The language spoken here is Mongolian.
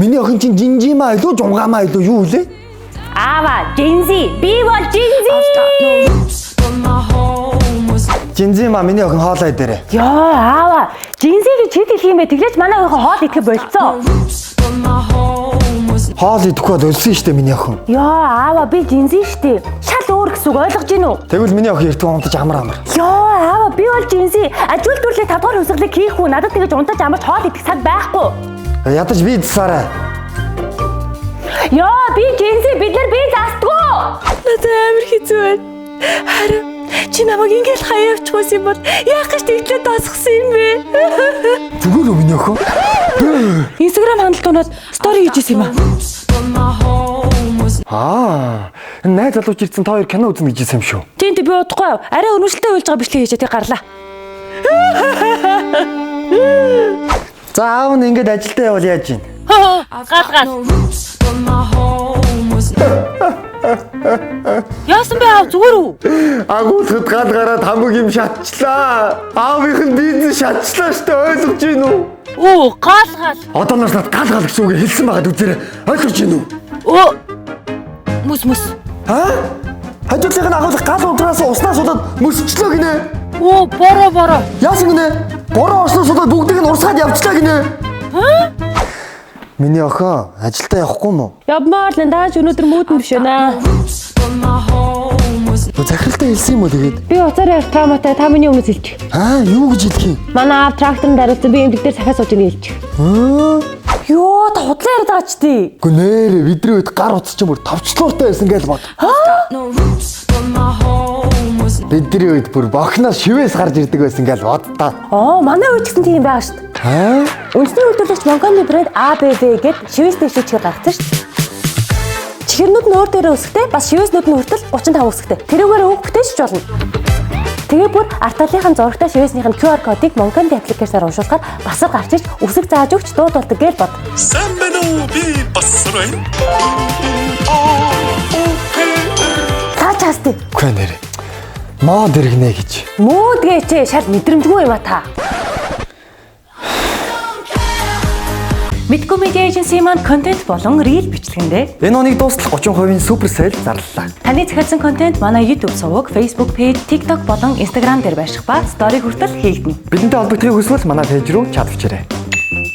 Миний охин чинь жинжимаа илүү жунгаамаа илүү юу үлээ? Аава, Gen Z. Би бол Gen Z. Жинжимаа миний охин хоолой дээрээ. Йоо, аава, Gen Z гэж хэд хэлэх юм бэ? Тэглэж манай охин хоол идэх болцоо. Хоол идэхгүй бол өлсөн штэ миний охин. Йоо, аава, би Gen Z штэ. Шал өөр гэсэн үг ойлгож гин үү? Тэгвэл миний охин эртэг унтаж амар амар. Йоо, аава, би бол Gen Z. Ажил төрлөө 5 дугаар хувьсгалыг хийх үү? Надад тэгэж унтаж амарч хоол идэх цаг байхгүй. Ядаж би засаарай. Йоо, би Gen Z. Бид нар бие заастгүй. Надад амар хэцүү байна. Харин чи намайг ингээл хаяа явчихсан юм бол яах гэж тэгтлээ дасгсан юм бэ? Зүгээр үү миний охин? Instagram хандлтунаад story хийжсэн юм аа. Аа, найз залууч ирсэн та хоёр кино үзнэ гэж хэлсэн юм шүү. Тийм тийм би удахгүй. Арай өрнөшлөлтэй уйлж байгаа бичлэг хийжээ тэг гарлаа. За аав нь ингээд ажилдаа явбал яаж юм? Гал гал. Яасан бэ аав зүгээр үү? Агуулхад гал гараад хамаг юм шатчлаа. Аавынх нь бизнес шатчлаа штэ ойлгож гин үү? Оо гал гал. Одоо нас над гал гал гэсэн үгийг хэлсэн байгаад үзээрэй. Ойлгож гин үү? Оо мөс мөс. Аа? Хажуудлынх нь агуулах гал унтраас уснаас болоод мөсчлөө гинэ. Оо бороо бороо. Яасан гинэ? Бороо орсноос болоод бүгдийг нь урсгаад явчлаа гинэ. Миний охин ажилдаа явахгүй юм уу? Явмаар л дааж өнөөдөр мүүдэн биш байна. Захиралтай хэлсэн юм уу тэгээд? Би уцаар ярих трауматай та миний өмнөөс хэлчих. Аа, юу гэж хэлэх юм? Манай аав тракторын даруйсан би эмдэг дээр сахиа сууж ийн хэлчих. Аа? Йоо та худлаа яриад байгаа ч тий. Гү нэрээ бидний үед гар утас ч юм бүр товчлууртай байсан гэж бод. Бидний үед бүр бохноос шивээс гарч ирдэг байсан гэж бод та. Оо, манай үе ч гэсэн тийм байгаа штэ. Аа? Үндэсний үйлдвэрлэгч Монголын брэнд ABV гээд шивээс дэвшээ чихэр гаргасан шүү дээ. Чихэрнүүд нь өөр дээрээ өсөхтэй, бас шивээснүүд нь хүртэл 35 өсөхтэй. Тэрүүгээр өг бүтээшч болно. Тэгээ бүр арталынхын зурагтай шивээснийх нь QR кодыг Монголын аппликейшнаар уншуулахаар басар гарч иж үсэг зааж өгч дууд болдог гэж бод. Сайн байна уу? Би бас байна. Та чаастай. Үгүй нэрээ. Мод иргэнэ гэж. Мүүдгээч шал мэдрэмжгүй юм а та. Мэдгүй Media Agency маань контент болон reel бичлэгэндээ Энэ оныг дуустал 30% super sale зарлалаа. таны захиалсан контент манай YouTube суваг, Facebook page, TikTok болон Instagram дээр байрших ба story хүртэл хийгдэнэ. Бидэнтэй холбогдохыг хүсвэл манай page рүү чат бичээрэй.